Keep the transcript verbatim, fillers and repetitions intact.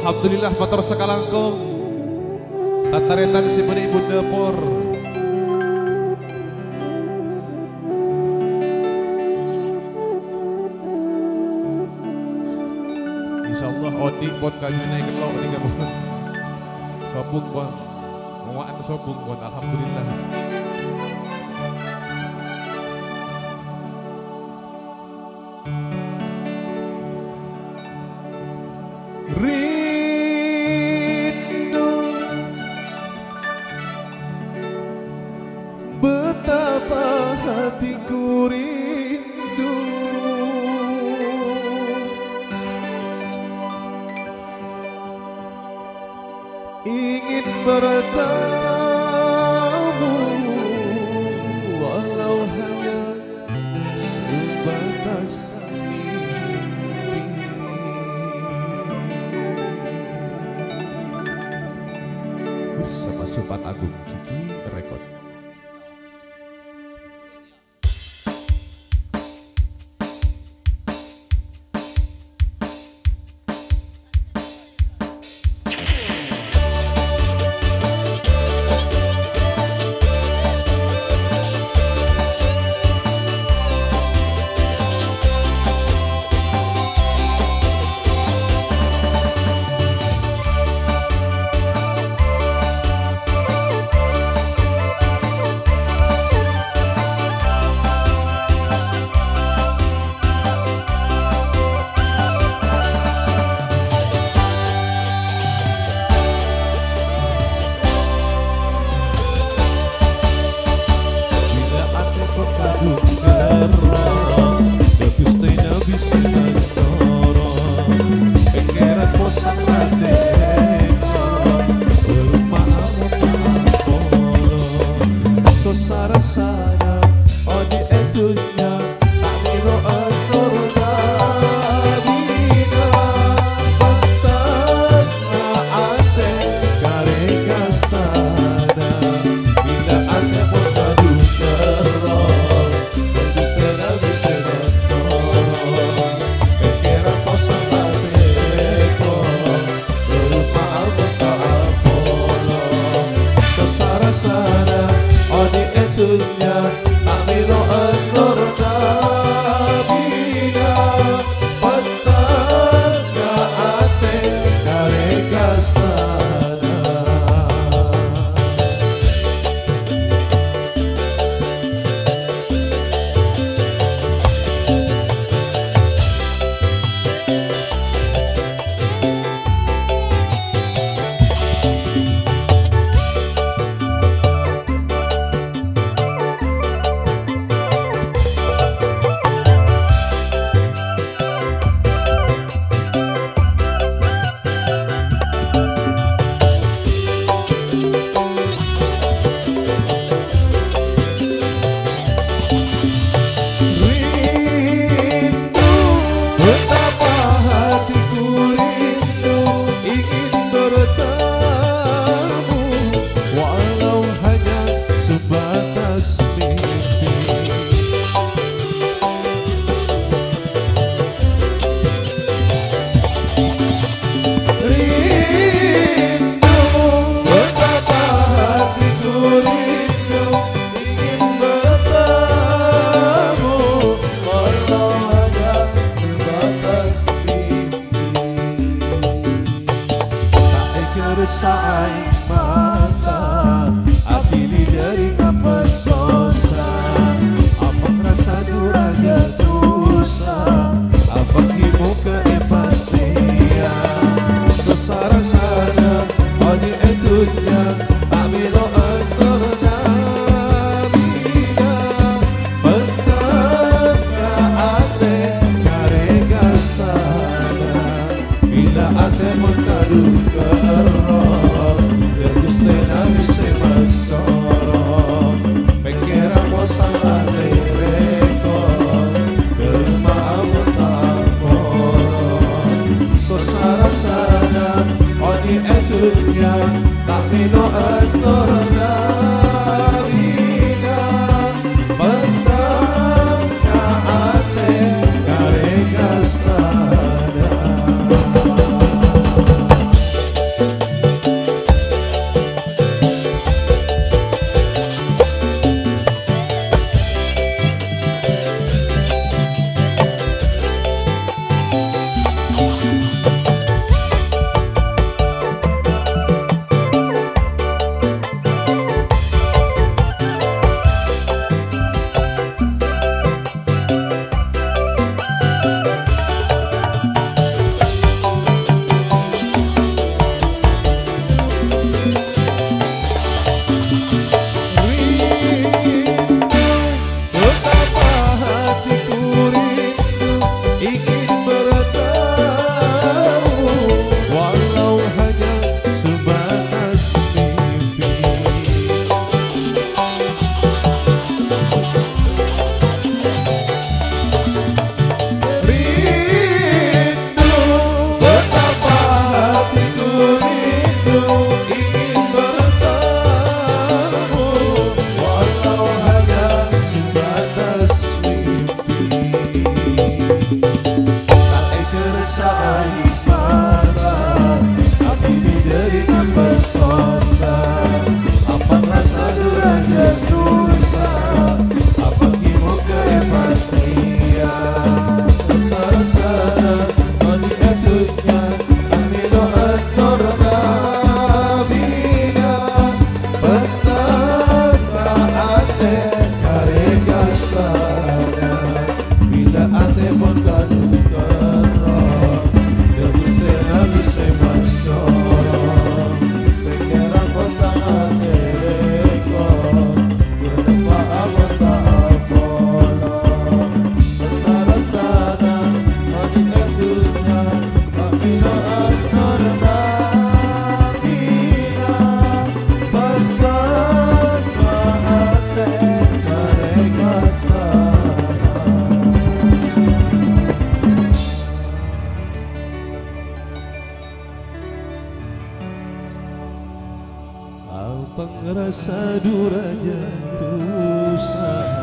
Alhamdulillah, mator sakalangkong. Tan-tarètan sè bâdâ è bundâ por. Insyaallah, odi' pon kajuna èkello' nèka pon. Sobung pon. Ngowa'an sobung pon, alhamdulillah. Rindu, betapa hatiku rindu. Ingin bertemu, walau hanya sebatas mimpi. Bersama Sobat Agung Gigi Record. Bilâ atè kok kadhung gherrong, bagus tè nabi sè ngancoro. Pèkkèran posang latèko, bârâmma amon ta' apolong. Sossa rassana odi' è dhunnya, ta' mèlo entor nabina. Bânteng atè karè kastana, bilâ atè pon kadhung gherrong, bagus tè nabi sè ngancoro. Pèkkèran posang latèko, bârâmma amon ta' apolong. Sossa rassana odi' è dhunnya, ta' mèlo entor nabina. Bânteng atè karè kastana. Rindu, betapa hatiku rindu, ingin bertemu, walau hanya sebatas mimpi. Rindu, betapa hatiku rindu, ingin bertemu, walau hanya sebatas mimpi. Ta' èkersa'a mata, abinè dhâri kapan sossa, apa rassa dhu rajâ dusa, apa ghi' mokka' èpastèya. Sossa rassana odi' è dhunnya, ta' mèlo entor nabina. Bânteng atè karè kastana. Bilâ atè mon kadhung gherrong, yâ Ghustè Nabi sè mancoro. Pèkkèran posang latèko, bârâmma amon ta' apolong. Sossa rassana odi' è dhunnya, ta' mèlo entor nabina. Bânteng atè karè kastana. Sadurâjâ dusa.